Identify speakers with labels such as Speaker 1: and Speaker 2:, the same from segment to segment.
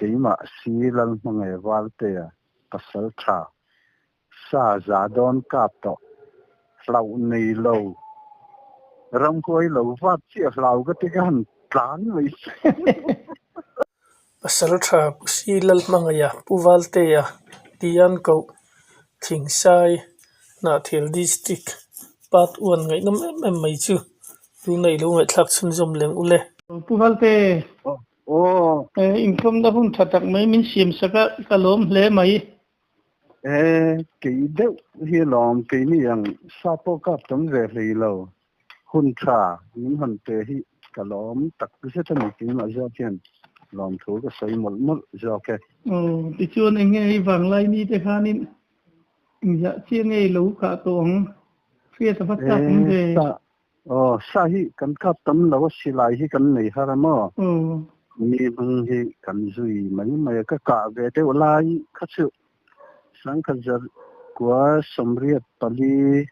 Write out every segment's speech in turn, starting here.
Speaker 1: Keimah si Lalhmangaih Valtea pasal tha sa za dawn kap tawh hlauh nei lo ramhuai lo vat chiah hlau ka ti ka han tlan mai si.
Speaker 2: Pasal tha Pu Si Lalhmangaiha Pu Valtea tian koh Thingsai Hnahthel District Part one ngaihnawm em em mai chu tuna i lo ngaihthlak chhunzawm leng ule.
Speaker 3: Pu Valte,
Speaker 1: Aw.
Speaker 3: Inkawmna hun tha tak mai min siam sak a, ka lawm hle mai.
Speaker 1: E, kei deuh hi lawm, keini ang sa pawh kap tam ve hlei lo. Hun tha min han pe hi ka lawm tak zet a ni, keimah zawk hian lawmthu ka sawi mawlh mawlh zawk e.
Speaker 3: Aw, tichuan eng nge hei vanglai ni te khanin engzah chiah nge i lo kah tawh ang? Hriat a va chak awm ve.
Speaker 1: E, sa, aw, sa hi kan kap tam lo a, silai hi kan nei har a maw?
Speaker 3: Aw.
Speaker 1: Mi hmang hi kan zui mai mai a, ka kah ve deuh lai kha chu sangkhat zarh kua 84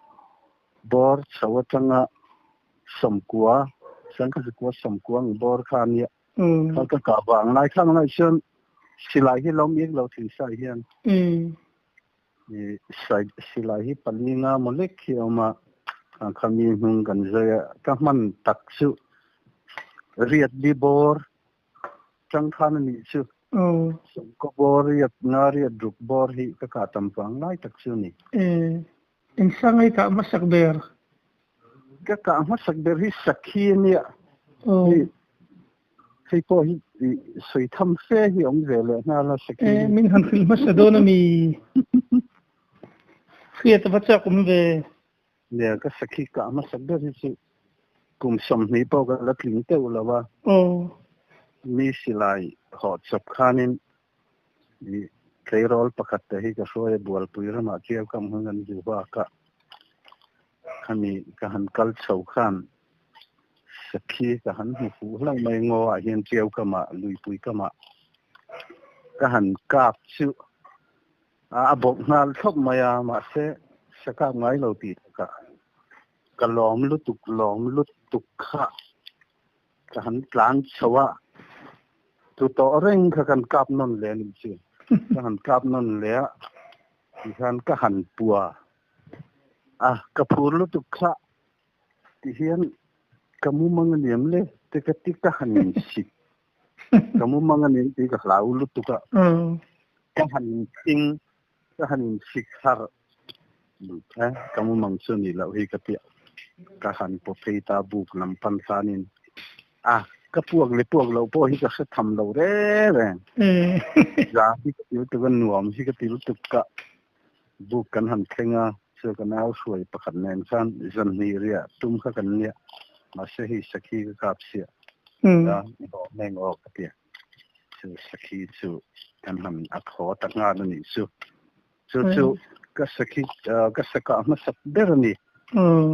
Speaker 1: Bawr chho atanga 90, 1990 ang bawr kha a nia. Kha ka kah vang lai kha ang chuan silai hi lo miak lo thing sai hian silai hi pali nga maw lek hi a awm a, kha mi hnung kan zai a, ka hman tak chu riat li bawr tang khan a nih chu. 90 bawr riat nga riat ruk bawr hi ka kah tam vang lai tak chu a ni.
Speaker 3: Engsa ngai kah hmasak ber?
Speaker 1: Ka kah hmasak ber hi Sakhi a nia. Hei hei pawh hi sawi tham fe hi awm ve leh nghal a Sakhi hi.
Speaker 3: Min han hrilh hmasa dawn a mi? Hriat a va chak awm ve.
Speaker 1: Nia, ka Sakhi kah hmasak ber hi chu kum 20 pawh ka la tling teuh lo a. Mi silai hawh chawp khanin Tleirawl pakhat te hi ka hruai a, Bualpui ramah Tiau kam hun kan zu bak a, khami ka han kal chho khan sakhi ka han hmu fuh hlauh mai ngaw ah hian Tiau kamah luipui kamah ka han kap chu a bawk nghal thlawp mai a, mahse sa kap ngai lo tih takah ka lawm lutuk lawm lutuk kha. Ka han tlan chho a, tu tawh reng kha kan kap nawn leh a nih chu. Ka han kap nawn leh a, tihian ka han pua a, ka phur lutuk kha tihian ka mumang a niam le te ka ti ka han insik. Ka mumang a niam tih ka hlau lutuk a, ka han inthing, ka han insik harh. E, ka mumang chu nih loh hi ka ti a. Ka han paw phei ta buk lam pan khanin a, ka puak leh puak loh pawh hi ka hre tham lo reng reng. Za hi ka ti lutuk a, nuam hi ka ti lutuk ka. Buk kan han thleng a, chu ka nau hruai pakhat nen khan zan hnih riah tum kha kan nia. Mahse hei sakhi ka kap siah a, i haw meng awk ka ti a. Chu sakhi chu kan han a thaw ta nghal a nih chu. Chu chu ka sakhi ka sakah hmasak ber a ni.
Speaker 3: Aw,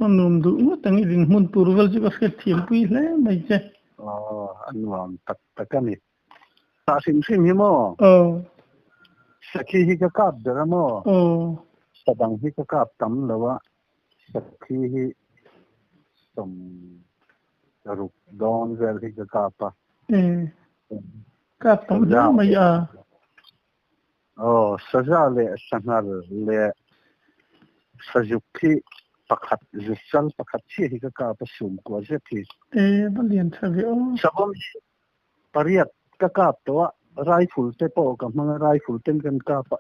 Speaker 3: a nuam duh ngawt ang i dinhmun tur vel chu ka hriat thiam pui hle mai che.
Speaker 1: Aw, a nuam tak tak a ni. Tah hrim hrim hi maw?
Speaker 3: Aw.
Speaker 1: Sakhi hi ka kap ber a maw?
Speaker 3: Aw.
Speaker 1: Sa dang hi ka kap tam lo a, sakhi hi 60 dawn vel hi ka kap a.
Speaker 3: E, kap tam hle mai a.
Speaker 1: Aw, saza leh sanghal leh sazuk hi pakhat, zukchal pakhat chiah hi ka kap a sum kuah zet hi.
Speaker 3: E, va lian tha ve aw.
Speaker 1: Savawm hi pariat ka kap tawh a, rifle te pawh ka hmang a, rifle ten kan kap a,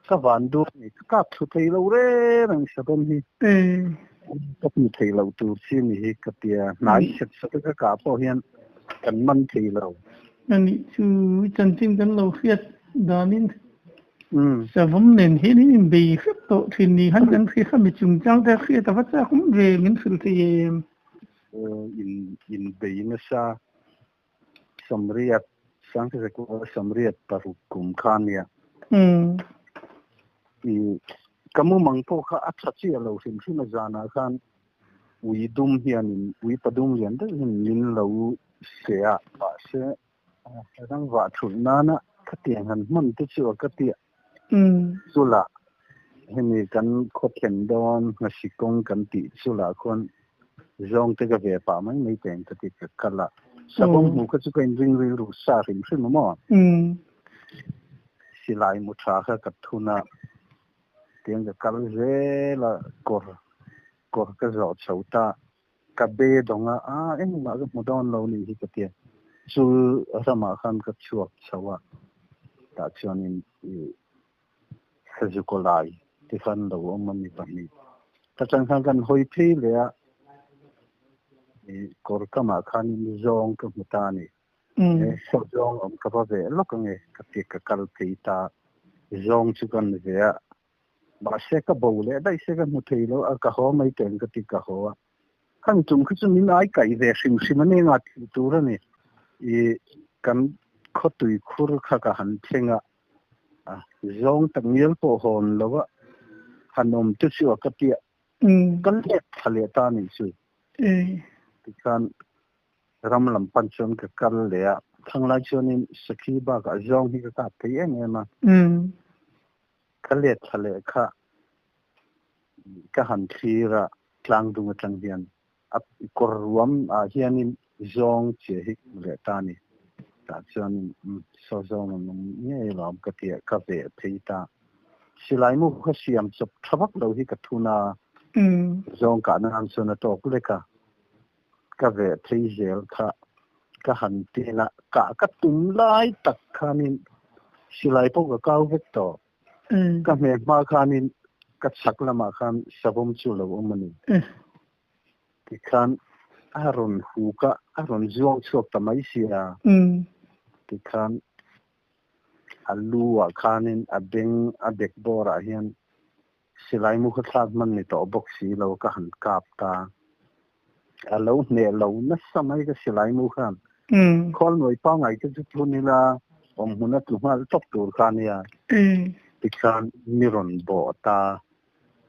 Speaker 1: ka van dur a ni, ka kap thlu thei lo reng reng savawm hi.
Speaker 3: E.
Speaker 1: Ka hmu thei lo tur chi ni hi ka tia, hnai set set a ka kah pawh hian kan man thei lo.
Speaker 3: Anih chu i chanchin kan lo hriat danin savawm nen hian in inbei hrep tawh thin ni khan kan hria kha mi chungchang te hriat a va chak awm ve min hrilh thei em?
Speaker 1: Inbei nasa 80 1986 kum kha nia. Ka mumang pawh kha a tha chiah lo hrim hrim a zanah khan ui dum hianin ui padum lian deuh hian min lo se a, mahse ram vah thulh nana khatiang han hman te chu a ka ti a. Chula hemi kan khaw thlen dawn nghasi kawng kan tih chulah khuan zawng te ka ve pah mai mai teng ka ti ka kal a. Savawm hmu kha chu ka inring rilru sa hrim hrim a maw? Silai mu tha kha ka thun a, tiang ka kal zel a, kawr kawr ka zawh chho ta, ka be dawng a, aa engmah ka hmu dawn lo nih hi ka tia. Chul ramah khan ka chhuak chho a, tah chuanin ih Sazukaw lai te khan lo awm a ni pahnih. Ka chang khan kan hawi phei leh a, ih kawr kamah khanin zawng ka hmu ta a ni. Saw zawng awm ka va ve lawk ange ka ti ka kal phei ta. Zawng chu kan ve a, mahse ka bo leh daih se ka hmu thei lo a, ka haw mai teng ka ti ka haw a. Khang tum kha chu min ai kaih ve hrim hrim a ni nga tih tur a ni. Ih kan khawtui khur kha ka han thleng a, zawng tak ngial pawh hawn lo a, han awm te chu a ka piah ka let thla leh ta nih chu. Tikhan ram lam pan chuan ka kal leh a, thlanglai chuanin sakhi bakah zawng hi ka kap thei em em a, ka let thla leh kha ka han thlir a, tlang dung atang hian a kawr ruam ah hianin zawng chiah hi ka hmu leh ta a ni. Tah chuanin saw zawng an awm ngei alawm ka ti a, ka veh phei ta. Silai mu kha siam chawp tha vak lo hi ka thun a, zawng kah nan chuan a tawk lek a, ka veh phei zel kha ka han tin a, kah ka tum lai tak khanin silai pawh ka kau vek tawh. Ka hmel hma khanin ka chhak lamah khan savawm chu a lo awm a ni. Tikhan a rawn huk a, a rawn zuang chhuak ta mai si a. Tikhan a lu ah khanin a beng a bek bawrah hian silai mu kha thlak hman ni tawh bawk si lo ka han kap ta. A lo hneh lo nasa mai ka silai mu khan. Khawl nuai pangai te chu thun ila awm hmun a tlu nghal tawp tur kha nia. Tikhan mi rawn bawh ta.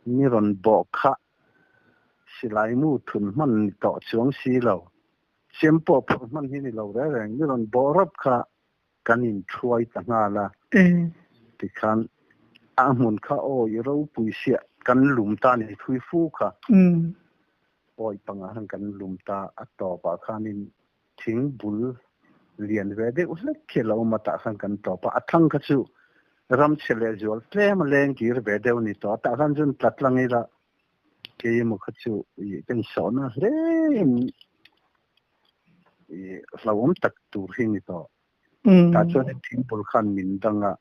Speaker 1: Mi rawn bawh kha silai mu thun hman ni tawh chuang si lo. Chem pawh phurh hman hi ni lo reng reng. Mi rawn bawh rawp kha kan inthuai ta nghal a. Tikhan a hmun kha awi ropui siah kan lum ta ni thui fu kha. Awi pangah khan kan lum ta a tawpah khanin thing bul lian ve deuh hlek khi a lo awm a tah khan kan tawp a. A thlang kha chu ram chhe leh zual tlem a leng kir ve deuh a ni tawh a. Tah khan chuan tla tlang ila keimah kha chu ka insawhna hle in hlauhawm tak tur hi ni tawh. Tah chuan thingpul khan min dang a,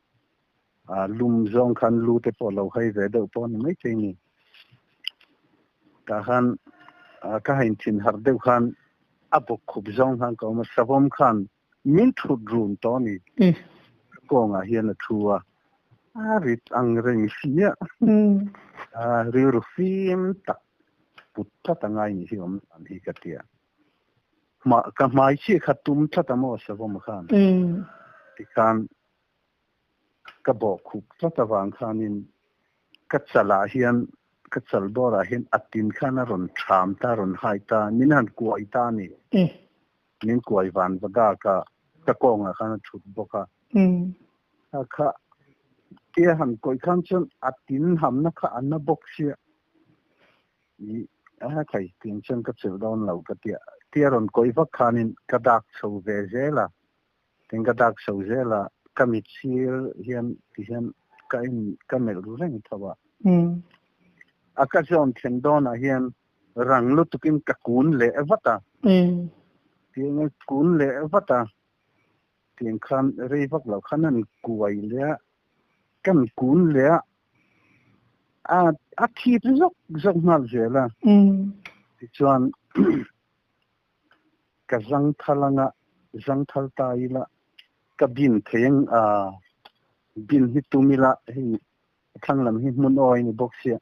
Speaker 1: lum zawng khan lu te pawh lo hai ve deuh pawh a ni maithei ni. Tah khan ka hain thin harh deuh khan a bawk khup zawng khan ka awm a, savawm khan min thut run tawh a ni. Ka kawngah hian a thu a, a rit ang reng si a, rilru fim tak put tlat a ngai ni hi awm dan hi ka tia. Hma ka hmai chiah kha tum tlat a maw Savawm khan. Tikhan ka bawh khup tlat avang khanin ka chalah hian ka chal bawrah hian a tin khan a rawn ṭham ta, a rawn hai ta, min han kuai ta a ni. Min kuai van va dak a, ka kawngah khan a ṭhut bawk a. Kha kha tia han kawih khan chuan a tin hamna kha a na bawk sia. A khai tiang chuan ka chelh dawn lo ka tia. Tia rawn kawih vak khanin ka dak chho ve zel a, tin ka dak chho zel a, ka mit sir hian ti hian ka en ka melh ru reng tho a. A ka zawn thlen dawnah hian rang lutukin ka kun leh vat a. Tiang a kun leh vat a, tiang khan rei vak lo khan an kuai leh a, kan kun leh a, a a thip zawk zawk nghal zel a. Tichuan ka zangthal anga zangthal ta ila ka bin thei ang a, bin hi tum ila hei a thlang lam hi hmun awi ni bawk sia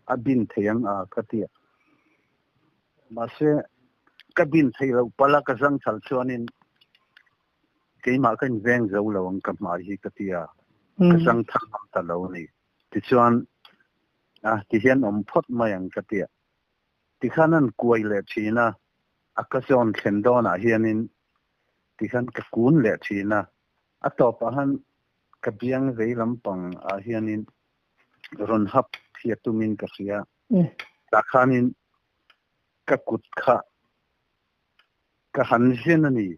Speaker 1: a bin thei ang a ka ti a. Mahse ka bin thei loh palh a ka zangthal chuanin Keimah ka inveng zo lo ang ka hmai hi ka ti a, ka chang thar ngam ta lo a ni. Tichuan, a tihian awm phawt mai ang ka ti a. Tikhan an kuai leh thin a, a ka zawn thlen dawnah hianin tikhan ka kun leh thin a, a tawpah han ka biang vei lampang ah hianin rawn hap hi a tumin ka hria. Tah khanin ka kut kha. Ka han zen a ni.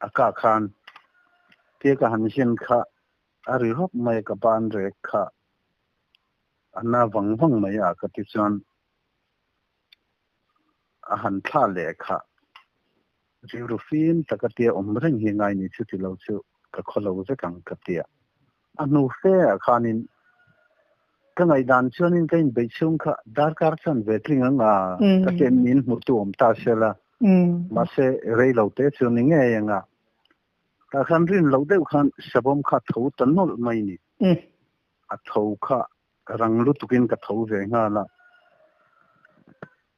Speaker 1: A kah khan tia ka han zen kha a ri rawp mai a, ka ban rek kha a na vang vang mai a ka ti chuan a han thla leh kha rilru fim taka tia awm reng hi ngai ni chuti lo chu ka khaw lo vek ang ka tia. A hnu fe ah khanin ka ngaihdan chuanin ka inbeih chhung kha darkar chuan ve tling ang a, ka ken min hmuh tu awm ta sela, mahse rei lo te chu ni ngei ang a. Tah khan rin loh deuh khan savawm kha a tho ta nawlh mai ni. A tho kha rang lutukin ka tho ve nghal a,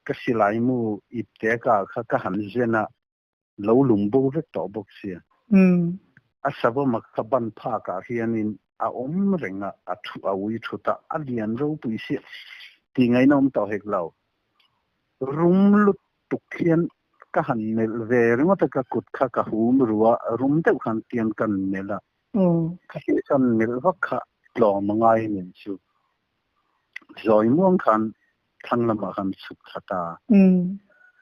Speaker 1: ka silai mu ip te ka kha ka han zen a, lo lum bo vek tawh bawk sia. A savawma kha ban phakah hianin a awm reng a, a thu a ui thut a, a lian ropui sia tih ngaihna awm tawh hek lo. Rum lutuk hian ka han melh ve ringawt a, ka kut kha ka hum ru a, rum deuh khan tian kan melh a, ka heh chuan melh vak kha tlawm a ngai nen chu zawi muang khan thlang lamah khan chhuk thla ta.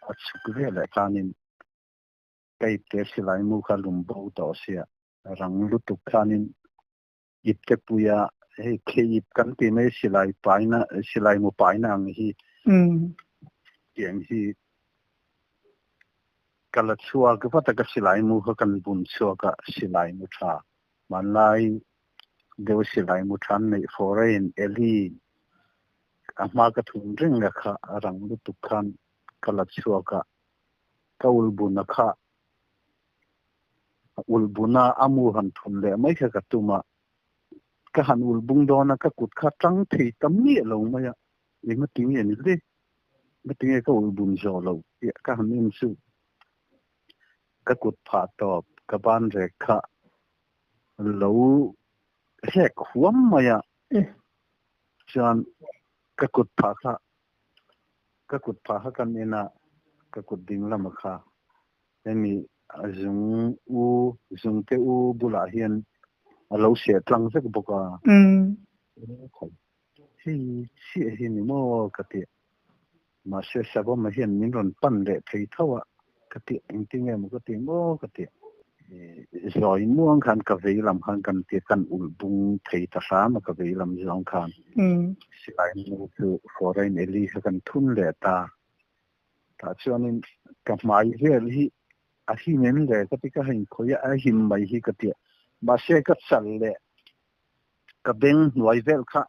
Speaker 1: A chhuk veleh khanin ka ipte silai mu kha lum bo tawh sia, rang lutuk khanin ipte puia hei khe ip kan ti mai silai paina silai mu paina ang hi tiang hi ka la chhuak vat a ka silai mu kha kan bun chhuak a silai mu tha hmanlai deuh silai mu tha an neih foreign Eli A hma ka thun reng le kha a rang lutuk khan ka la chhuak a, ka ulbuna kha ulbuna a mu han thun leh mai kha ka tum a, ka han ulbung dawn a ka kut kha tang thei ta miah lo mai a, engati nge ni le, engati nge ka ulbun zawh loh tih ka han en chu ka kut phah tawp ka ban rek kha lo hlek huam mai a. Chuan ka kut phah kha ka kut phah kha kan en a, ka kut ding lama kha hemi zung u zungte u bulah hian a lo seh tlang vek bawk a. Hei chiah hi ni maw ka ti. Mahse Savawma hian min rawn pan leh thei tho a, ka ti engtin nge maw ka ti maw ka ti. Zawi muang khan ka vei lam khan kan ti kan ulh bung thei ta hram a ka vei lam zawng khan. Silai mu chu foreign eli kha kan thun leh ta. Tah chuanin ka hmai vel hi a him em le ka ti ka ha inkhawih a, a him mai hi ka ti a. Mahse ka chal leh ka beng hnuai vel kha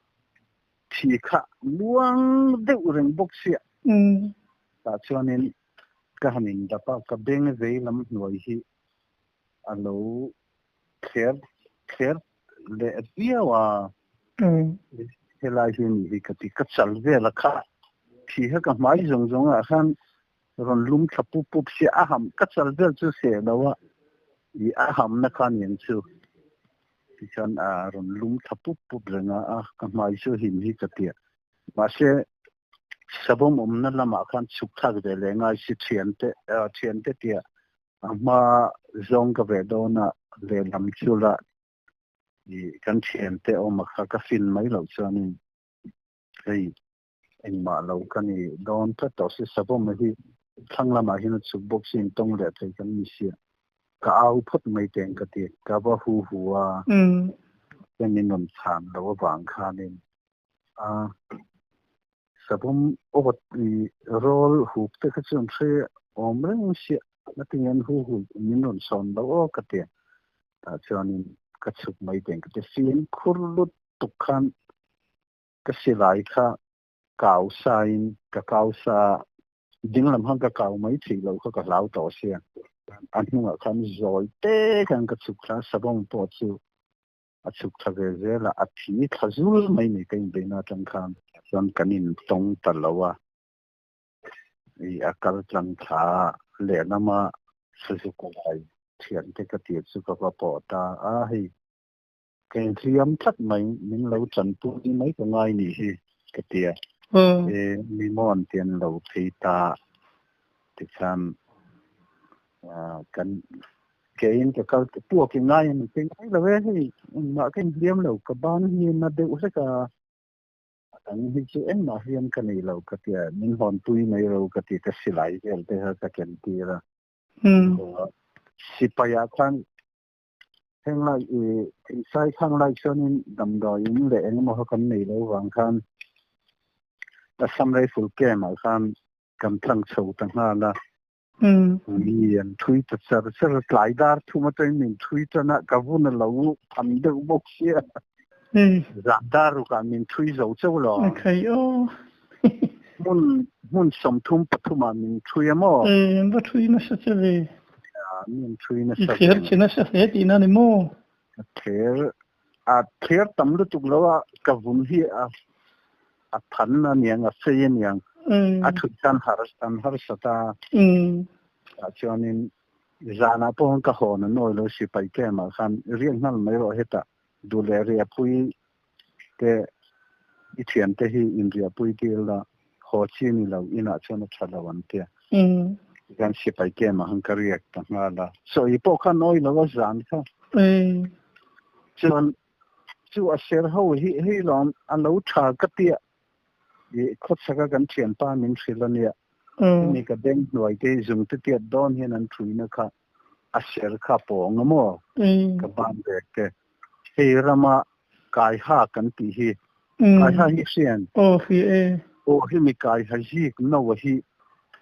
Speaker 1: Thi kha muang deuh reng bawk sia. Tah chuanin ka han indap a, ka beng vei lam hnuai hi a lo thler thler leh viau a. Helai hi a nih hi ka ti, ka chal vel a kha. Thi kha ka hmai zawng zawng ah khan rawn lum thla pup pup sia, a ham ka chal vel chu seh lo a, ih a hamna kha a ni ang chu. Tichuan a rawn lum thla pup pup reng a, a ka hmai chu him hi ka ti a. Mahse, savawm awmna lamah khan chhuk thlak ve leh ngai si thiante thiante tia a hma zawng ka ve dawn a, lehlam chu la ih kan thiante awm a kha ka fin mai loh chuanin hei engmah lo ka ni dawn tlat tawh si savawm hi thlang lamah hian a chhuk bawk si intawng leh thei kan ni sia ka au phawt mai teng ka ti ka va hu hu a chuan min rawn chhan loh avang khanin a savawm awt i rawl huk te kha chuan hre awm reng sia natinge an hu hu min rawn sawn loh aw ka ti tah chuanin ka chhuk mai teng ka ti fimkhur lutuk khan Ka silai kha kau sain ka kau sa dinglam khan ka kau mai theih loh kha ka hlau tawh sia. A hnungah khan zawi te khan ka chhuk thla a, savawm pawh chu a chhuk thla ve zel a, a thi thla zul mai ni ka inbeihna atang khan. Chuan kan intawng ta lo a, i a kal tlang thla lehlama Suzuki lai thiante ka tir chu ka va pawh ta a, hei Ka inhliam tlat mai, min lo chanpui mai ka ngai nih hi ka ti a. E, mi maw an ti an lo phei ta tikhan kan keiin ka kal puak i ngai an ti ngai lo e, hei engmah ka inhliam lo, ka ban hi na deuh hlek a, a dang hi chu engmah hian ka nei lo ka ti a, min hawnpui mai ro ka ti, ka silai vel te kha ka ken tir a. Sipai ah khan heng lai i thingsai khang lai chuanin damdawiin leh engemaw kha kan nei lo vang khan Assam Rifle camp ah khan kan tlang chho ta nghal a. Mi an thui ta char char a, tlai dar thum atangin min thui tan a, ka vun a lo tham deuh bawk sia. Zan dar rukah min thui zo chauh lo. Hmun hmun 33 ah min thui a maw?
Speaker 3: An va thui nasa che ve.
Speaker 1: Min thui nasa
Speaker 3: ve. I thler che nasa hle tihna ni maw?
Speaker 1: Ka thler a thler tam lutuk lo a, ka vun hi a a than a niang, a sei a niang. A thut khan har an harsat a. Tah chuanin zanah pawh ka hawn a nawi lo sipai camp ah khan riak nghal mai rawh hetah duh leh riahpui te i thiante hi inriahpui tir la haw chi ni lo inah chuan a tha lo an tia. Tikhan sipai camp ah khan ka riak ta nghal a. Sawi pawh kha nawi lo a zan kha. Chuan chu a ser ho hi hei lawm a lo tha ka tia i khawchhaka kan thianpa min hrilh a nia. Hemi ka beng hnuai te hi zung te tiat dawn hian an thuina kha a ser kha pawng a maw ka ban vek te. Hei rama kaiha kan tih hi kaiha hi hrian
Speaker 3: aw hri e
Speaker 1: aw hemi kaiha zik no a hi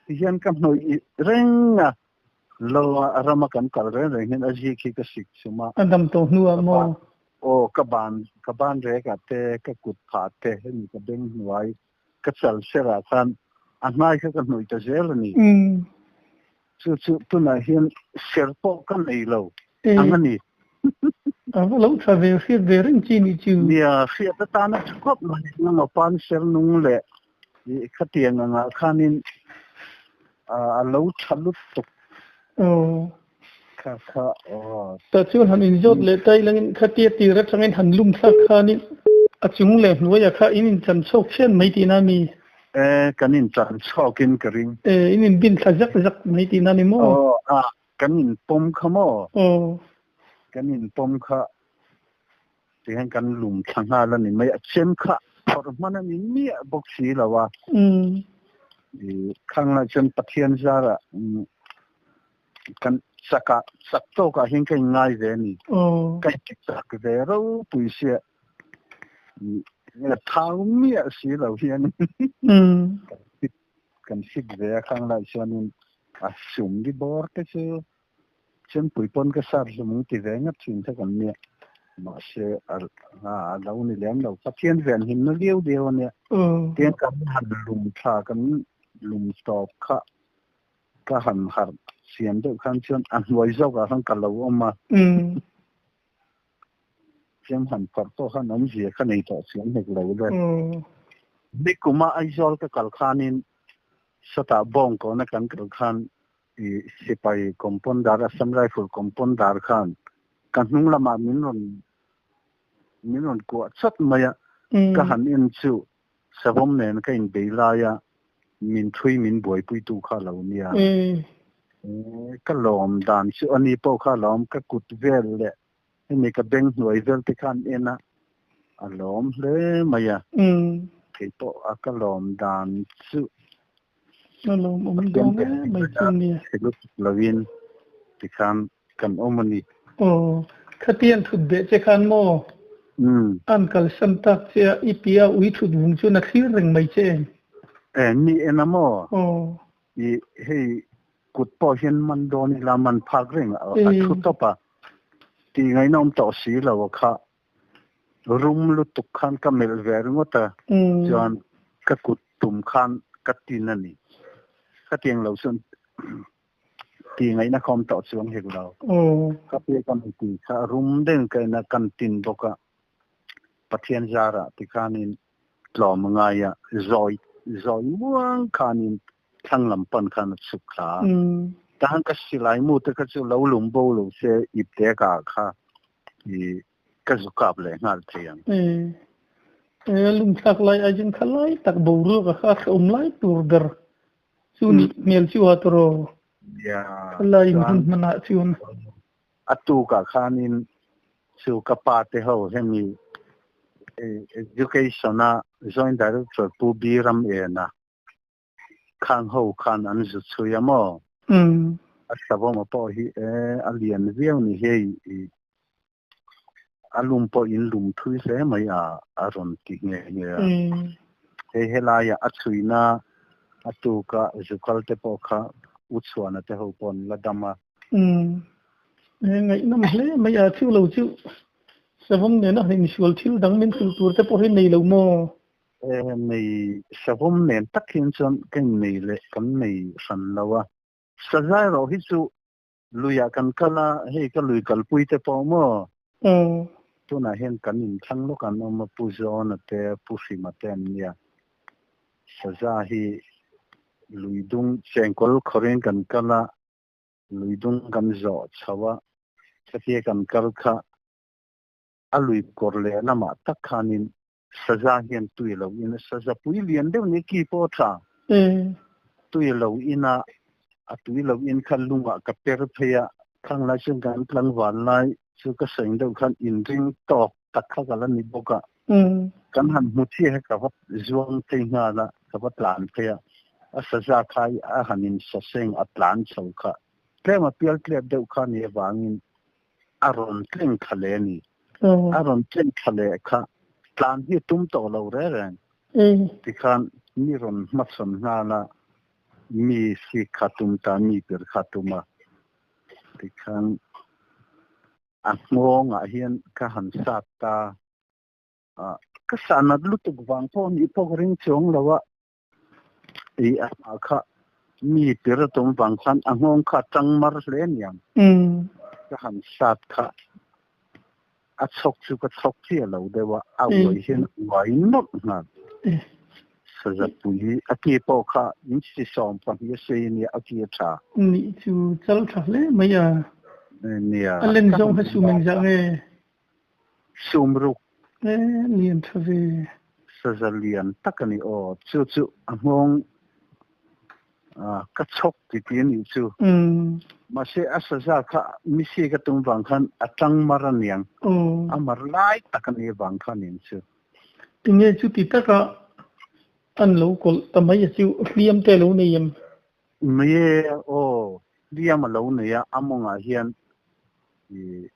Speaker 1: ti hian ka hnawih reng a lo a rama kan kal reng reng hian a zik hi ka sik chum a
Speaker 3: a dam tawh hnu ah maw
Speaker 1: aw ka ban ka ban rek ah te ka kut phah te hemi ka beng hnuai ka chal ser ah khan a hnai kha ka hnawih ta zel a ni. Chu chu tunah hian ser pawh ka nei lo ang a ni.
Speaker 3: A va lo tha ve, hriat ve reng chi nih chu.
Speaker 1: Nia, hriat atana tha khawp mai. Nangmah pan ser nung leh khatiang angah khanin a lo tha lutuk.
Speaker 3: Aw.
Speaker 1: Kha kha aw.
Speaker 3: Tah chuan han inzawt leh ta ilangin khatia tir atangin han lum thlak khanin a chung leh hnuaiah kha in inchan chhawk khian mai tihna a mi?
Speaker 1: E, kan inchan chhawkin ka ring.
Speaker 3: E, in inbin thla zak zak mai tihna a ni maw?
Speaker 1: Aw, a, kan inpawm kha maw?
Speaker 3: Aw.
Speaker 1: Kan inpawm kha tihian kan lum thla nghal a ni mai. A chem kha phawrh hman a ni miah bawk si lo a. I, khang lai chuan Pathian zarah kan chakah chak tawkah hian ka inngai ve a ni. Ka inchak ve ropui sia thau miah si lo hian kan fit ve a khang lai chuanin a sum ri bawr te chu chempui pawn ka sar hlum ti ve ngat thin kha kan nia. Mahse a lo ni lem lo. Pathian ven himna liau liau a nia. Tiang kan han lum tha kan lum tawp kha Ka han harh siam deuh khan chuan a hnuai zawkah khan ka lo awm a. Siam han phawrh pawh khan awmzia ka nei tawh chiang hek lo le. Nikuma Aizawl ka kal khanin sawtah Bawngkawna kan kal khan i sipai compounder Assam Rifle compounder khan ka hnung lamah min rawn min rawn kuah chawt mai a. Ka han en chu Savawm nen ka inbei laia min thui min buaipuitu kha lo nia. Ka lawm dan chu a ni pawh kha lawm, ka kut vel leh hemi ka beng hnuai vel te khan en a, a lawm hle mai a. Kei pawh a ka lawm dan chu
Speaker 3: A lawmawm dawn em mai chu nia.
Speaker 1: Chhe lutuk lovin tikhan kan awm a ni.
Speaker 3: Aw, khatiang thut beh che khan maw?
Speaker 1: Umm.
Speaker 3: An kalsan tak che a, i pi a ui thut vung chuan a thlir reng mai che em?
Speaker 1: E, ni en a maw?
Speaker 3: Aw.
Speaker 1: I, hei kut pawh hian man dawn ila man phak reng a, a thu tawp a, tih ngaihna awm tawh si lo a kha. Rum lutuk khan ka melh ve ringawt a, chuan ka kut tum khan ka tin a ni. Khatiang lo chuan Ti ngaihna khawm tawh chuang hek lo. Ka pi ka mi ti kha rum deuh ka en a, kan tin bawk a, Pathian zarah tikhanin tlawm a ngai a, zawi zawi muang khanin thlang lam pan khan a chhuk thla a. Tahan ka silai mu te kha chu lo lum bo lo se ipte ka kha i ka zu kap leh nghal thei ang.
Speaker 3: E, lungthlak lai ai chuan kha lai tak boruak a kha hrehawm lai tur ber Chu nih hmel chu a tawraw. Khalai in hun hman ah chuan.
Speaker 1: A tukah khanin chu ka pa te ho hemi education a joint director Pu B Ram Ena khang ho khan an zu chhui a maw? A savawm pawh hi e a lian viau ni hei i a lum pawh in lum thui hle mai a a rawn ti nghe nghe a. Hei helaia a chhuina a tuka zukal te pawh kha u chhuana te ho pawh an la dam a.
Speaker 3: Ngaihnawm hle mai a chu lo chu savawm nena han insual thil dang min hrilh tur te pawh hi nei lo maw?
Speaker 1: Nei savawm nen tak hian chuan ka innei leh kan nei hran lo a. Sazai erawh hi chu luiah kan kal a, hei ka lui kalpui te pawh maw? Tunah hian kan inthlang lawk an awm a, Pu Zawna te, Pu Hrima te an nia. Saza hi lui dung chengkawl khawrin kan kal a, lui dung kan zawh chho a, khatia kan kal kha a lui kawr leh lamah tak khanin saza hian tui lo in a saza pui lian deuh ni ki pawh a tha. Tui lo in a, a tui lo in kha lungah ka per phei a, khang lai chuan kan tlangval lai chu ka sawi deuh khan inring tawk tak kha ka la ni bawk a. Kan han hmu chiah hi ka va zuang phei nghal a, ka va tlan phei a, a saza kha a han in saseng a tlan chho kha tlem a pial tlep deuh kha ni avangin a rawn tleng thla leh a ni. A rawn tleng thla leh kha tlan hi a tum tawh lo reng reng. Tikhan mi rawn hmachhawn nghal a, mi sik kha tum ta, mi ber kha tum a. Tikhan a nghawngah hian ka han sat ta. Ka sah nat lutuk vang pawh nih pawh ka ring chuang lo a. I a hma kha mi tir a tum vang khan a nghawng kha a tang mar hle aniang. Ka han sat kha a chhawk chu ka chhawk chiah lo deuh a, a uai hian a uai nawlh nghal. Saza pui hi a ki pawh kha inchi 12 a sei ania a ki a tha.
Speaker 3: Nih chu chal tha hle mai a.
Speaker 1: Nia.
Speaker 3: A len zawng kha sum engzah nge?
Speaker 1: Sum ruk.
Speaker 3: E lian tha ve.
Speaker 1: Saza lian tak a ni aw. Chu chu a nghawng ka chhawk ti ti a nih chu. Mahse a saza kha misi ka tum vang khan a tang mar a niang. A mar lai tak a nih vang kha nin chu.
Speaker 3: Tinge chuti taka an lo kawlh ta mai a chu hliam te lo nei em?
Speaker 1: Mai e aw, hliam a lo nei a, a mawngah hian i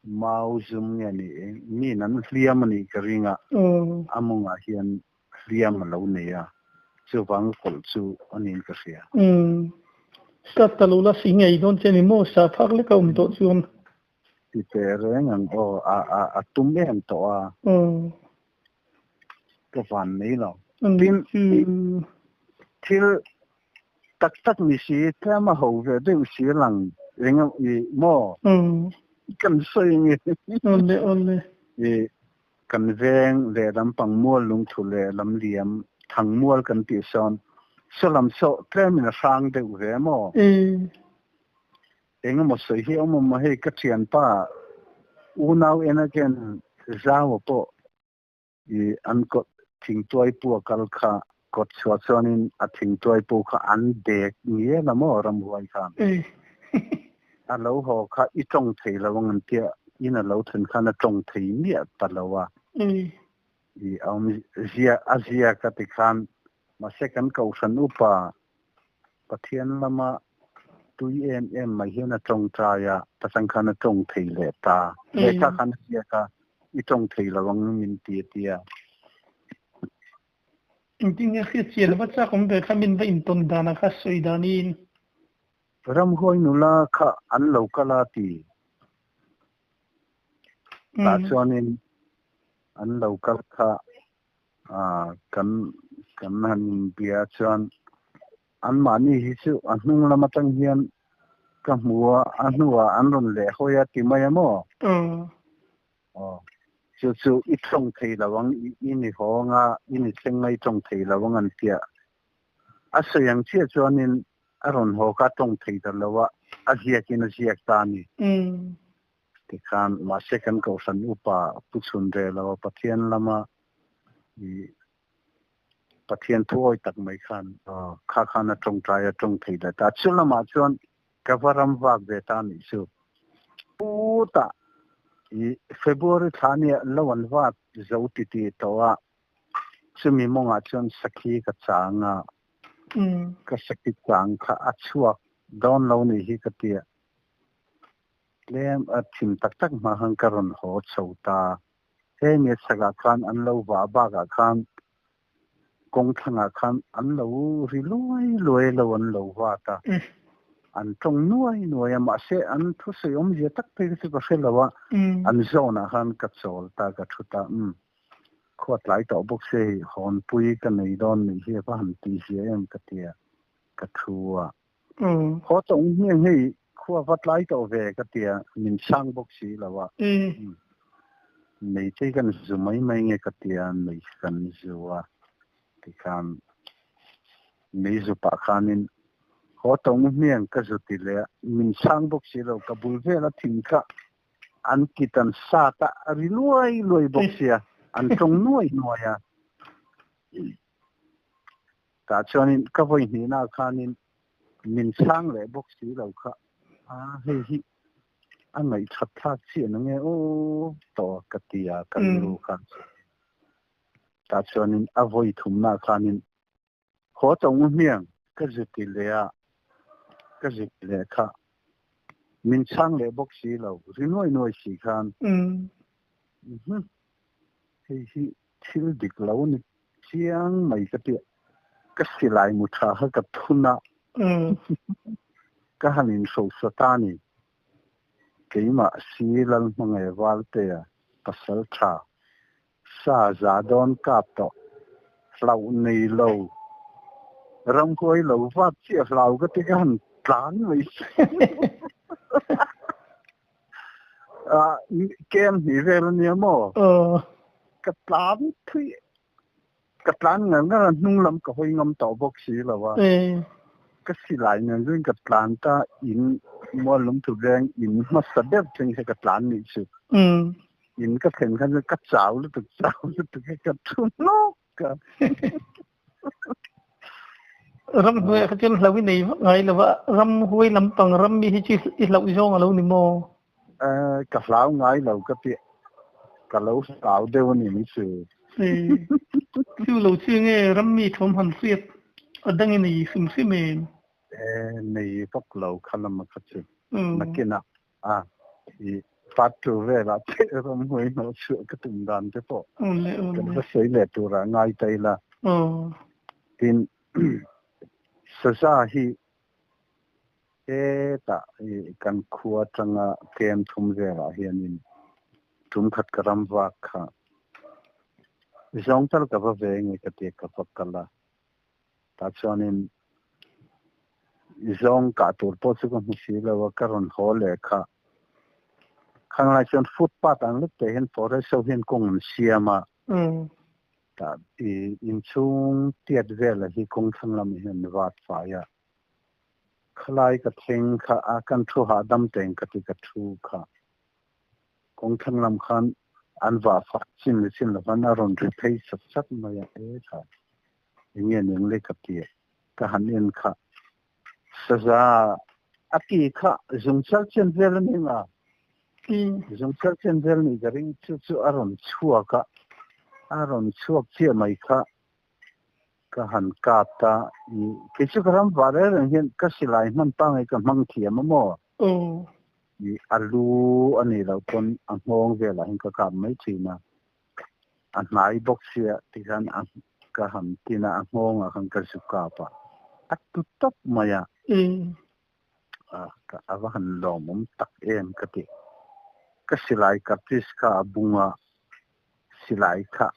Speaker 1: Mau zum nge ni mi nan hliam a nih ka ring a, a mawngah hian hliam a lo nei a, chuvang kawlh chu a niin ka hria.
Speaker 3: Umm. Ka ta lo la si ngei dawn che ni maw sa phak lek a awm tawh chuan.
Speaker 1: Ti teh reng ang aw, a a a tum em tawh a. Ka van nei lo. Tin, thil tak tak ni si, tlem a ho ve deuh si lang eng i maw? Kan sawi nge.
Speaker 3: Awle awle.
Speaker 1: I kan veng lehlam pangmual lungthu lehlam liam thangmual kan tih sawn sawlam saw tlemin a hrang deuh ve maw? Engemaw sawi hi awm awm hei ka thianpa unau en again zau pawh i an kawt thingtuai pu a kal kha kawt chhuah chuanin a thingtuai pu kha an dek ngial a maw ramhuai khan a lo haw kha i tawng thei lo ang an tia in a lo thlen khan a tawng thei miah ta lo a i awm zia a zia ka ti khan mahse kan kohhran upa Pathian lama tui em em mai hian a tawngtai a, pasang khan a tawng thei leh ta. Lehkha khan a ziak a, i tawng thei lo ang min ti a ti a.
Speaker 3: Engtin nge hriat chian a va chak awm ve kha min va intawn dan a kha sawi danin.
Speaker 1: Ramhuai nula kha an lo kal a ti. Tah chuanin an lo kal kha kan kan han inbia chuan anmahni hi chu a hnung lam atang hian ka hmu a, a hnuah an rawn leh hawi a ti mai a maw? Aw, chu chu i tawng thei lo ang, i ni hawng a, i ni thleng a i tawng thei lo ang an tia. A sawi ang chiah chuanin a rawn haw kha a tawng thei ta lo a, a ziakin a ziak ta a ni. Tikhan mahse kan kohhran upa pu chhun reh lo a Pathian lama i Pathian thu awi tak mai khan kha khan a tawngtai a tawng thei leh ta. Chu lamah chuan ka va ram vak ve ta nih chu. Pu tah i February thla nia lo an vat zo ti ti tawh a, chumi mawngah chuan sakhi ka chang a, ka sakhi chang kha a chhuak. Dawn lo nih hi ka tia. Tlem a thim tak tak hma khan ka rawn haw chho ta. He mi chhakah khan an lo vah bakah khan kawng thlangah khan an lo ri luai luai lo an lo vat a. An tawng nuai nuai a mahse an thusawi awmzia tak phei kha chu ka hre lo a. An zawnah khan ka chawl ta ka thu ta umm khua tlai tawh bawk se hei hawnpui ka nei dawn nih hi a va han tihzia em ka tia ka thu a. Haw tawng hmiang hei khua va tlai tawh ve ka tia min chhang bawk si lo a. Mei te kan zu mai mai nge ka tia mei kan zu a tikhan mei zu pah khanin haw tawng hmiang ka zu ti leh a min chhang bawk si lo ka bul vel a thing kha an kit an sat a a ri luai luai bawk sia an tawng nuai nuai a. Tah chuanin ka vawi hnihna khanin min chhang leh bawk si lo kha a hei hi a ngaihthat thlak chiah na nge aw tawh ka ti a ka rilru khan tah chuanin a vawi thumna khanin haw tawng hmiang ka zu ti leh a ka zu ti leh kha min chhang leh bawk si lo ri nuai nuai si khan hei hi Thil dik lo ni chiang mai ka ti. Ka silai mu tha kha ka thun a, ka han inhrosa ta ni. Keimah si Lalhmangaih Valtea pasal tha sa za dawn kap tawh hlauh nei lo, ramhuai lo vat chiah hlau ka ti ka han tlan mai si. Kem hnih vel a nia maw? Ka tlan thui, ka tlan ngar ngar a, hnung lam ka hawi ngam tawh bawk si lo a. Ka silai nen chuan ka tlan ta in mual lungthu veng in hmasa deuh thleng hi ka tlan nih chu. In ka thlen khan chuan ka chau lutuk chau lutuk hi ka thu hnawk a.
Speaker 3: Ram hnuaiah kha chuan hlo i nei vak ngai lo va, ram huai lampang ram mi hi chu i hlauh zawng a lo ni maw?
Speaker 1: Ka hlau ngai lo ka ti, ka lo hlau deuh a ni mai chu.
Speaker 3: Chu lo chu nge ram mi thawm han hriat a dang i nei hrim hrim em?
Speaker 1: Nei vak lo kha lam a kha chu nakinah A, i part 2 velah te ramhuai hnawh chhuah ka tum dan te pawh kan va sawi leh turah ngai ta ila. Tin, saza hi hetah i kan khua atanga kem thum velah hianin tum khat ka ram vak kha zawng tal ka va ve nge ka ti ka va kal a. Tah chuanin zawng kah tur pawh chu ka hmu si lo a, ka rawn haw leh kha. Khang lai chuan footpath ang lek te hian forest ho hian kawng an siam a. Tah i inchhung tiat vela hi kawng thlang lamah hian an vat fai a. Khalai ka thleng kha a kan thu hahdam teng ka ti ka thu kha. Kawng thlang lam khan an vah fak chin leh chin lovan a rawn ri phei sat sat mai a, e tha enge ning le ka ti ka han en kha saza a ti kha zungchal chen vel a ni nga zungchal chen vel ni ka ring chu chu a rawn chhuak a a rawn chhuak chiah mai kha ka han kap ta i kei chu ka ram vah reng reng hian ka silai hman pangai ka hmang thiam a maw I a lu a nih loh pawn a nghawng velah hian ka kap mai thin a, a hnai bawk sia tikhan a ka han tin a, a nghawngah khan ka zu kap a, a tu tawp mai a, a va han lawmawm tak em ka ti. Ka silai cartridge kha a bung a, silai kha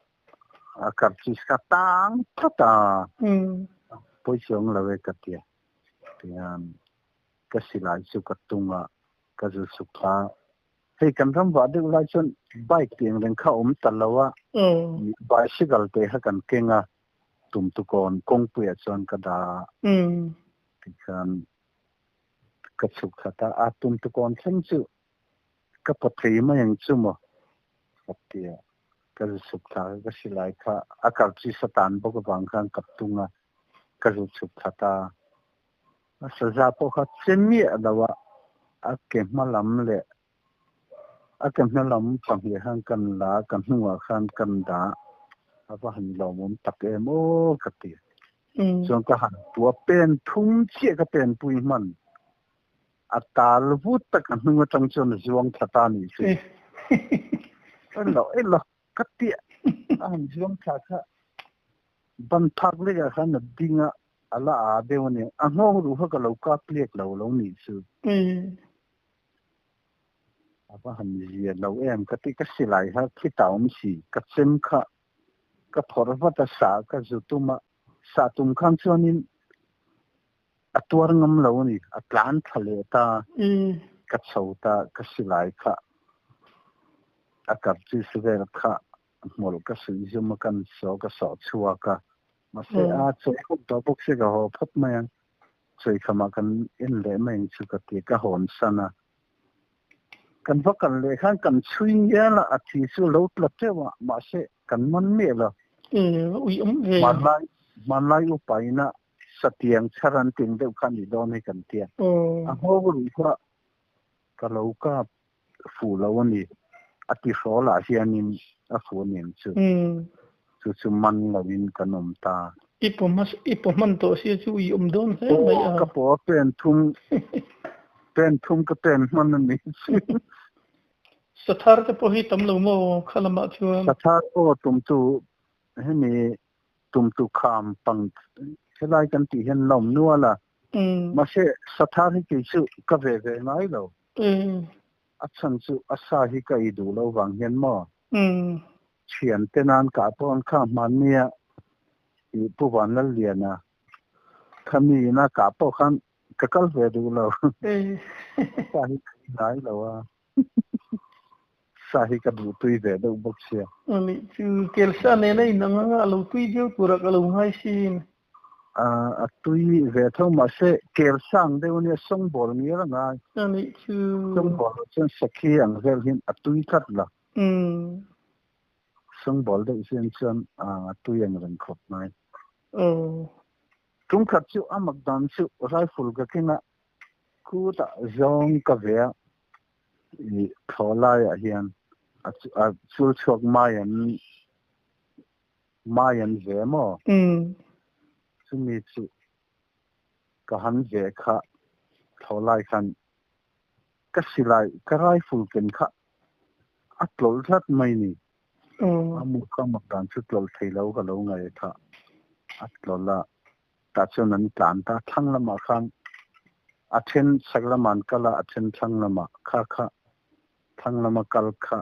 Speaker 1: a cartridge kha tang tlat a, pawi chuang lo e ka ti a, tihian Ka silai chu ka tung a, ka zu suk a. Hei kan ram vah deuh lai chuan bike tih ang reng kha a awm ta lo a, bicycle te kha kan keng a, tumtukawn kawngpuiah chuan ka dah a, tikhan ka chhuk khat a, a tumtukawn thleng chu ka paw thei mai ang chu maw ka ti a, ka zu chhuk thla a, ka silai kha a kal chi satan bawk avang khan ka tung a, ka zu chhuk thla ta. A saza pawh kha che miah lo a, a ke hma lam leh a ke hma lam pahnih khan kan la a, ka hnungah khan kan dah a va han lawmawm tak em aw ka ti. Chuan ka han tua pen thum chiah ka pen pui hman. A tal vut tak a hnung atang chuan a zuang thla ta nih chu. Elo elo ka tia a han zuang thla kha ban phak lekah khan a ding a, a la a deuh a nia. A nghawng ruh kha ka lo kap lek lo lo nih chu. A va han zia lo em ka ti ka silai kha khita awm si ka chem kha ka phawrh vat a sa ka zu tum a, sa tum khan chuanin A tuar ngam lo a ni. A tlan thla leh ta. Ka chho ta, ka silai kha a kar chi si vel kha hmawlh ka suih zum a, kan saw ka sawh chhuak a. Mahse a chawi khawp tawh bawk si ka haw phawt mai ang. Chawi khamah kan en leh mai ang chu ka ti, ka hawn san a. Kan va kal leh khan kan chhui ngial a, a thi chu lo tla teuh a, mahse kan man miah lo. Hmanlai hmanlai upa ina Satiang chhar an ting deuh kha a nih dawn hi kan tia. A nghawng ruh kha ka lo kap fuh lo a ni. A tihrawl ah hianin a fuh a niang chu. Chu chu man loin kan awm ta.
Speaker 3: I paw hma i paw hman tawh sia chu i awm dawn hle mai a.
Speaker 1: Aw ka paw a pen thum pen thum ka pen hman a ni chu.
Speaker 3: Sathar te pawh hi tam lo maw kha lamah chuan?
Speaker 1: Sathar aw tum chu hemi tumtu kham pang helai kan tih hian la awm nual a, mahse sathar hi kei chu ka ve ve ngai lo. A chhan chu a sa hi ka ei duh lo vang hian maw? Thian te nan kah pawh an kha hmannia i Pu Vanlalliana khami ina kah pawh khan ka kal ve duh lo. A sa hi ka ei ngai lo a. Sa hi ka duh tui ve deuh bawk sia.
Speaker 3: Ani chu kelsa nena in ang anga a lo tui viau turah ka lo ngai sin.
Speaker 1: A tui ve tho mahse kelsa ang deuh ania sawngbawl ngial a ngai.
Speaker 3: Ani chu.
Speaker 1: Sawngbawl ah chuan sakhi ang vel hian a tui tlat la. Sawngbawl deuh hian chuan a tui ang reng khawp mai. Tumkhat chu a mak dan chu rifle ka keng a, khutah zawng ka ve a. I thlawh laiah hian a chul chhuak mai an mai an ve maw? Chumi chu ka han ve kha thlawh lai khan ka silai ka rifle ken kha a tlawlh tlat mai ni. A mu kha mak dan chu tlawlh thei lo ka lo ngaih kha a tlawlh a. Tah chuan an tlan ta. Thlang lamah khan a then chhak lamah an kal a, a then thlang lamah kha kha thlang lama kal kha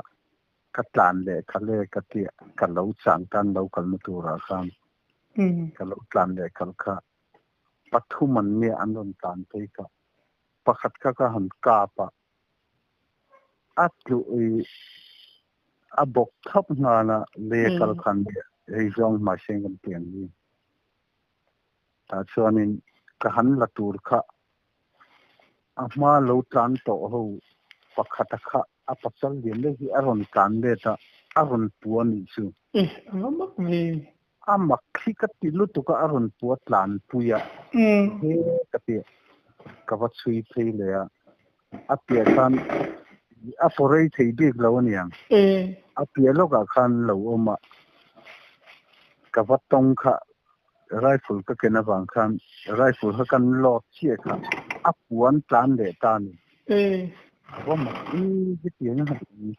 Speaker 1: ka tlan leh kha le ka ti a, ka lo chang tan lo kalna turah khan ka lo tlan leh kal kha pathum an nia an rawn tlan phei kha pakhat kha ka han kap a, a tluh i a bawk thap nghal a, le kal khan hei zawng hmaiseng kan ti ang hi. Tah chuanin ka han la tur kha a hma lo tlan tawh ho pakhata kha a pasal lian deuh hi a rawn tlan let a, a rawn pua nih chu.
Speaker 3: E, a va mak ve.
Speaker 1: A mak hi ka ti lutuk a, a rawn pua tlan pui a, he ka ti ka va chhui phei leh a, a piah khan a paw rei thei bik lo aniang, a piah lawkah khan lo awm a, ka va tawng kha rifle ka ken avang khan rifle kha kan load chiah kha a puan tlan leh ta a ni. A va mak i hetiang a han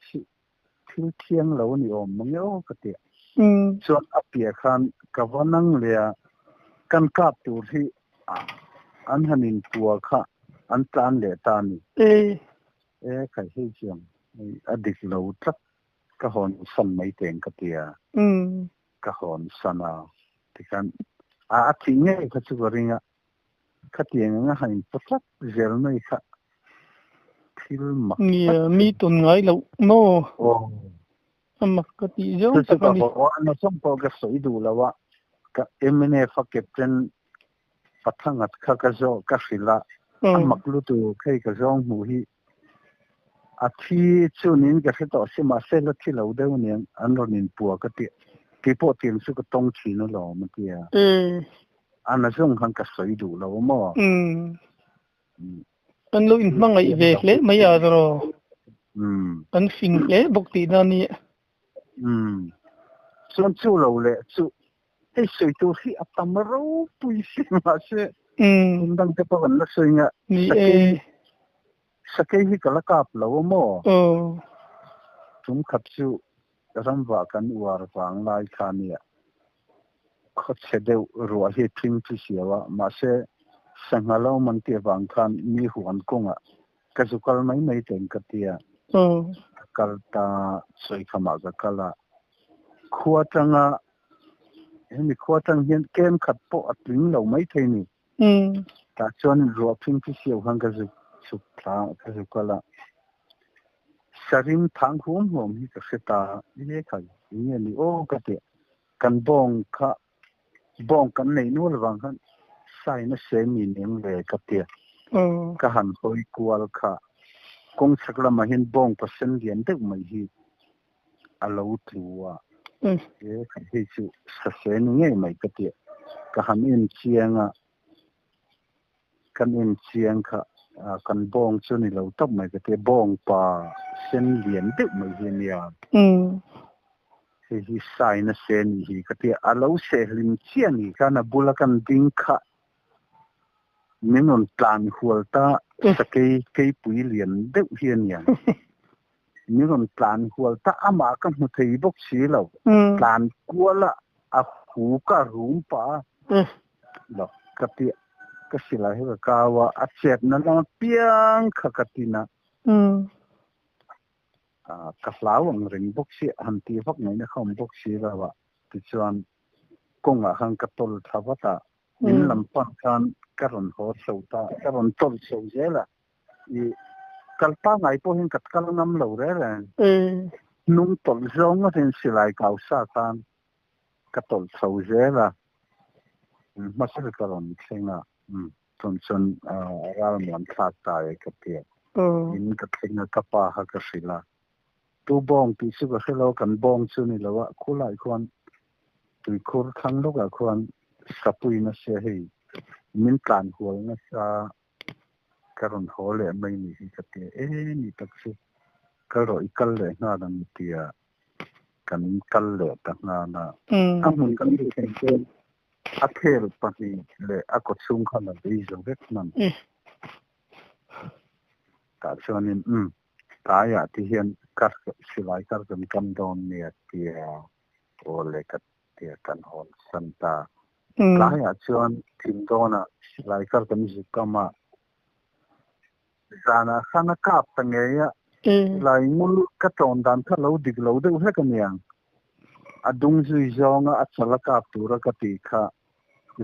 Speaker 1: thil thiang lo a ni awm mang e aw ka ti a. Chuan a piah khan ka va nang leh a, kan kap tur hi an han inpua kha an tlan leh ta a ni. E khai hei chuan a dik lo tlat ka hawn san mai teng ka ti a. Ka hawn san a tikhan a a thih ngei kha chu ka ring a, khatiang anga han inpaw tlat zel mai kha thil mak tak
Speaker 3: Nia, mi tawn ngai loh maw?
Speaker 1: Aw.
Speaker 3: A mak ka tih zawng tak a ni.
Speaker 1: Chu chu ka haw a, na zawng pawh ka sawi duh lo a, ka MNF a captain Pathangat kha ka zawh ka hrilh a, a mak lutuk hei ka zawng hmuh hi a thi chunin ka hre tawh si mahse la thi lo deuh aniang an rawn inpua ka ti keipawh tiang chu ka tawng thin alawm a ti a, a na zawng khan ka sawi duh lo maw?
Speaker 3: An lo inhmangaih ve hle mai a zaraw, an fing hle bawk tihna a ni.
Speaker 1: Chuan chu lo leh chu Hei sawi tur hi a tam ropui si mahse hmun dang te pawh kan la sawi nga.
Speaker 3: Ni e.
Speaker 1: Sakei hi ka la kap lo a maw? Tum khat chu ramvah kan uar vang lai kha nia. Khawchhe deuh ruah hi thing chu siau a, mahse sangha lo man tih avang khan mi huan kawngah ka zu kal mai mai teng ka tia. Ka kal ta sawikhamah ka kal a, khua tanga hemi khua tang hian kem khat pawh a tling lo mai thei ni. Tah chuan ruah phing chu siau khan ka zuk chhuk thla ka zuk kal a, sarim thang huam huam hi ka hre ta e khai eng nge ni aw ka ti kan bawng kha bawng kan nei nual vang khan sain a se mi neng ve ka ti ka han hawi kual kha kawng chhak lamah hian bawng pasen lian deuh mai hi a lo tlu a, e hei chu sase ni ngei mai ka ti. Ka han en chiang a, kan en chiang kha kan bawng chu ni lo tawp mai ka ti. Bawng pa sen lian deuh mai hi a nia. Hei hi sain a se ni hi ka ti. A lo seh hlim chiah ni khan a bula kan ding kha min rawn tlan hual ta sakei keipui lian deuh hi a nia. Min rawn tlan hual ta amah ka hmu thei bawk si lo. Tlan kual a, a hu ka rum pah a. Lo, ka ti ka silai hi ka kau a, a chetna lam apiang kha ka tin a. Ka hlau ang reng bawk si, han tih vak ngaihna kha awm bawk si lo a. Tichuan, kawngah khan ka tawl thla vat a, min lam pan khan ka rawn haw chho ta, ka rawn tawl chho zel a. I kal pangngai pawh hian ka kal ngam lo reng reng. Hnung tawlh zawng ngawtin silai kau sa khan ka tawlh chho zel a, hmasa ka rawn thleng a, chun chuan ralmuan thlak ta e ka ti a. In ka thleng a, ka pa kha ka hrilh a, tu bawng tih chu ka hre lo, kan bawng chu ni lo a, khulai khuan tuikhur thlang lawkah khuan sapuiin a sia hei min tlan hual nasa. Ka rawn haw leh mai ni hi ka ti e ni tak chu kal rawh i kal leh nghal ang tia kan kal leh ta nghal a. A hmun kan ri thleng chuan a khel pahnih leh a kaw chhung khan a bei zo vek hman. Tah chuanin umm tlaiah ti hian kar silai kar kan kam dawn nia tia aw le ka tia kan hawn san ta. Tlaiah chuan thim dawnah silai kar kan zuk kam a, zanah khan a kap ta ngei a, silai ngul ka tawn dan kha lo dik lo deuh hlek a niang. A dung zui zawnga a chal a kap tura ka tih kha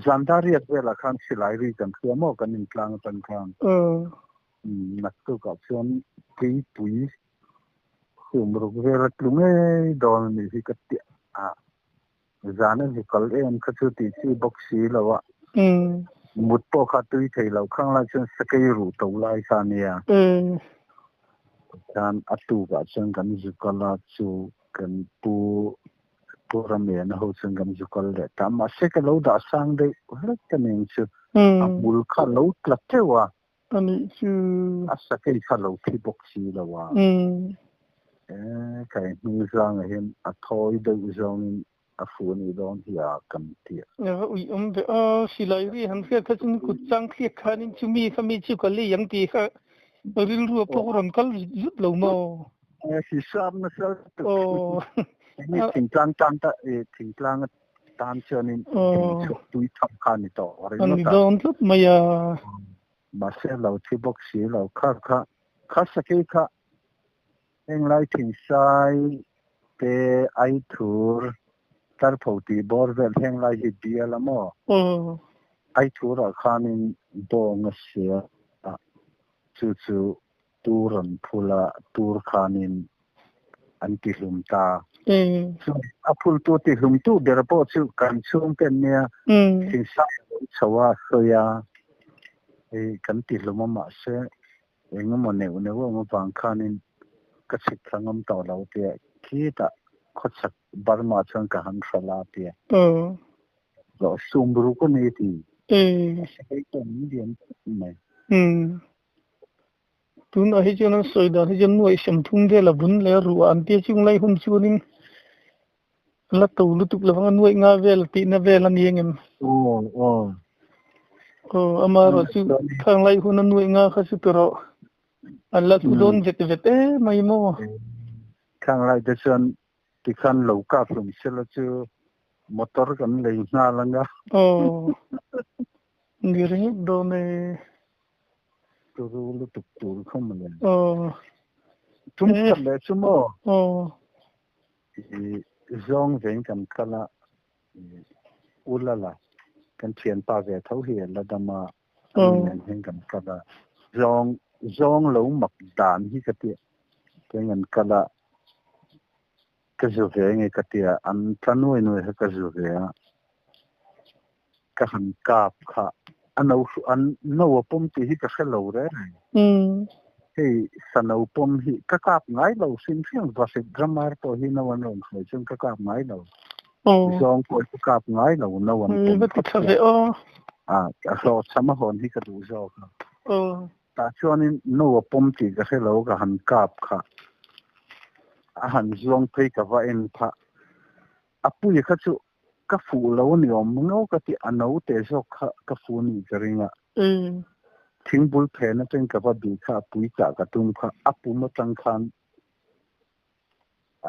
Speaker 1: zan dar riat velah khan silai ri kan hria maw kan intlang atang khan. Naktukah chuan keipui Sumruk vel a tlu ngei dawn a nih hi ka ti a, zan a zu kal em kha chu tih chi bawk si lo a, mut pawh kha tui thei lo khang lai chuan sakei ruh to lai kha a nia. Tikhan a tukah chuan kan zu kal a, chu kan pu Pu Ramliana ho chuan kan zu kal leh ta, mahse ka lo dah sang deuh hlek ka ning chu a hmul kha a lo tla teuh a.
Speaker 3: A nih chu.
Speaker 1: A sakei kha lo thi bawk si lo a. E, kai hnu zangah hian a thawi deuh zawngin a fu a nih dawn hi a kan ti a.
Speaker 3: Ava ui awm ve a, silai ri han hriat kha chuan kut chang thliak khanin chu mi kha mi chu ka lei ang tih kha rilru a pawh rawn kal zut zut lo maw?
Speaker 1: E, hisap nasa lutuk. Aw. Hemi thingtlang tan ta, e, thingtlang tan chuanin chhuak tui tham kha a ni tawh
Speaker 3: ringawt a. A ni dawn tlat mai a.
Speaker 1: Mahse lo thi bawk si lo kha kha kha sakei kha henglai thingsai te ai thur tarpho tih bawr vel henglai hi bial a maw? Ai thurah khanin bawng a sia a, chu chu tur an phul a, tur khanin an tihlum ta. Chu a phultu tihlumtu ber pawh chu kan chhungte an nia, thingsai a lo chho a, sawi a, hei kan tihlum a mahse engemaw neuh neuh awm avang khanin ka chhuk thla ngam tawh lo tia khitah khawchhak Burma chuan ka han hral a tia. Hlawh sum ruk a ni ti. A hre pawh min lian khawp mai.
Speaker 3: Tunah hi chuan an sawi dan hi chuan nuaih 30 vel a vun leh a ruah an tia chung lai hun chuanin la to lutuk lovang a nuaih nga vel tihna vel a ni ang em?
Speaker 1: Aw aw.
Speaker 3: Aw amaherawh chu khang lai hun a nuaih nga kha chu pe rawh. An la hlu dawn vet vet emai maw?
Speaker 1: Khang lai te chuan tikhan lo kap hlum sela chu motor kan lei nghal anga.
Speaker 3: Aw ni ringawt dawn e.
Speaker 1: Turu lutuk tur kha mawle.
Speaker 3: Aw.
Speaker 1: Tum khat leh chu maw?
Speaker 3: Aw.
Speaker 1: I zawng veng kan kal a, U Lala kan thianpa ve tho hi a la dam a, ani nen hian kan kal a. Zawng zawng lo mak dan hi ka ti keng an kal a, ka zu ve nge ka ti a, an tla nuai nuai kha ka zu ve a, ka han kap kha a no an no a pawm tih hi ka hre lo reng reng. Hei sa no pawm hi ka kap ngai lo hrim hrim vahrit ramar pawh hi no an rawn hruai chuan ka kap ngai lo. Zawng pawh hi ka kap ngai lo no an pawm phawt chuan. A hlawhchham a hawn hi ka duh zawk a. Tah chuanin no a pawm tih ka hre lo ka han kap kha a han zuang phei ka va en phah. A pui kha chu ka fuh lo a ni awm ngo ka ti a naute zawk kha ka fuh a nih ka ring a. Thingbul phen atang ka va bih kha a pui chah ka tum kha a pum atang khan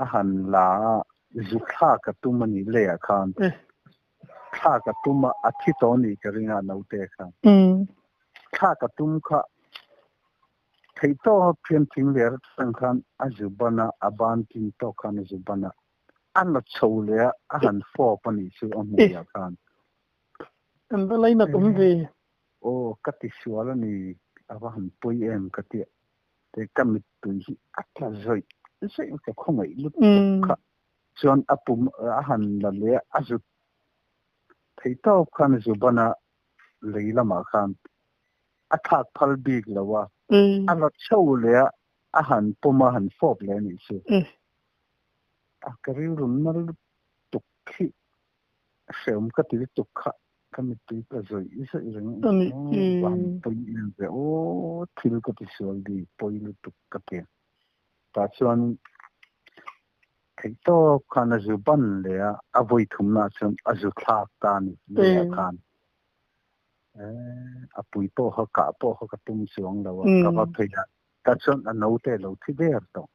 Speaker 1: a han la a zu thla ka tum a nih leiah khan thla ka tum a a thi tawh a nih ka ring a a naute kha. Thla ka tum kha theih tawk a phian thing ler atang khan a zu ban a a ban tin tawk khan a zu ban a A la chho leh a, a han fawp a nih chu a hmuiah khan.
Speaker 3: Kan va lainat awm ve.
Speaker 1: Aw, ka ti sual a ni, a va han pawi em ka ti a. Te ka mittui hi a tla zawih zawih ka khawngaih lutuk kha. Chuan a pum a han la leh a, a zut thei tawp khan a zu ban a, lei lamah khan a thlak phal bik lo a, a la chho leh a, a han pawm a, han fawp leh a nih chu. A ka rilru na lutuk hi hreawm ka ti lutuk kha ka mittui ka zawih zawih reng a ni. Van pawi em ve aw thil ka ti sual di pawi lutuk ka ti. Tah chuan theihtawp khan a zu ban leh a, a vawi thumna chuan a zu thlak ta a ni leiah khan. A pui pawh kha kah pawh kha ka tum chuang lo a, ka va phei a. Tah chuan a naute lo thi der tawh.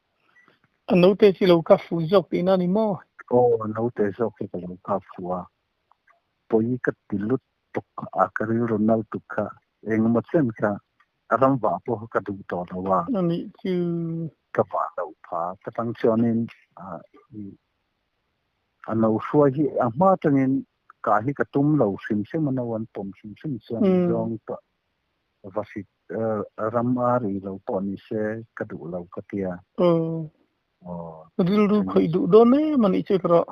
Speaker 3: A naute chi lo kap fuh zawk tihna a ni maw?
Speaker 1: Aw, a naute zawk hi ka lo kap fuh a. Pawi ka ti lutuk a, ka rilru nal tuk kha. Engemaw chen kha a ram vah pawh kha ka duh tawh lo a.
Speaker 3: A nih chu.
Speaker 1: Ka vah loh pha. Ka tang chuanin a no hruai hi a hma atangin kah hi ka tum lo hrim hrim a, no an pawm hrim hrim chuan zawng pawh va hrit ram a ri lo pawh ni se ka duh lo ka tia.
Speaker 3: Aw. Rilru khawih duh dawn em a nih chu ka rawh.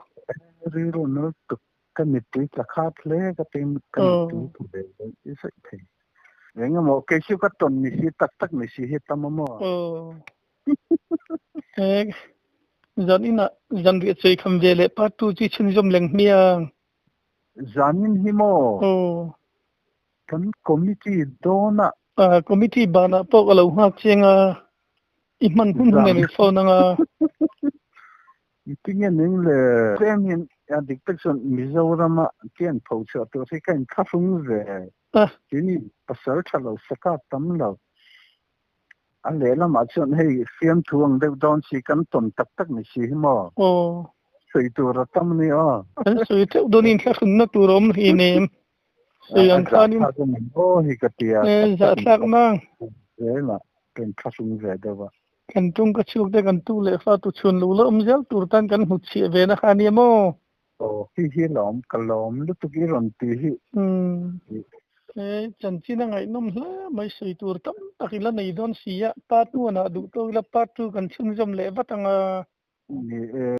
Speaker 1: Rilru nal tuk ka mittui tla khat hle ka ti ka mittui tla ve zawih zawih thei. Engemaw kei chu ka tawn ni si tak tak ni si hi tam a maw?
Speaker 3: Aw. Zan inah zanriah chei kham ve leh part 2 chi chhunzawm leng hmiang.
Speaker 1: Zanin hi maw?
Speaker 3: Aw.
Speaker 1: Kan committee dawnah.
Speaker 3: Committee banah pawh ka lo nghak chiang a, i hman hun hun nen i phone anga.
Speaker 1: Tinge ning le? Tlem hian a dik tak chuan Mizorama tian pho chhuah tur hi ka inthlahrung ve. Tuni pasal tha lo sakap tam lo. A lehlamah chuan hei fiamthu ang deuh dawn si kan tawn tak tak ni si hi maw?
Speaker 3: Aw.
Speaker 1: Sawi tur a tam a ni aw.
Speaker 3: Kan sawi theuh dawn inthlahrunna tur a awm hleinem. Sawi ang khanin.
Speaker 1: A zahthlak a ni maw hi ka ti a.
Speaker 3: E, zahthlak nang.
Speaker 1: Zela kan thlahrung ve deuh a.
Speaker 3: Kan tung ka chhuk te kan tu leh fa tu chhun lo la awm zel tur tan kan hmu chhiah ve na kha nia maw?
Speaker 1: Aw, hi hi lawm, ka lawm lutuk i rawn ti hi.
Speaker 3: Umm. E, chanchin a ngaihnawm hle mai sawi tur tam tak i la nei dawn si a, part one ah duh tawk ila part 2 kan chhunzawm leh vat ang a.
Speaker 1: Ni e.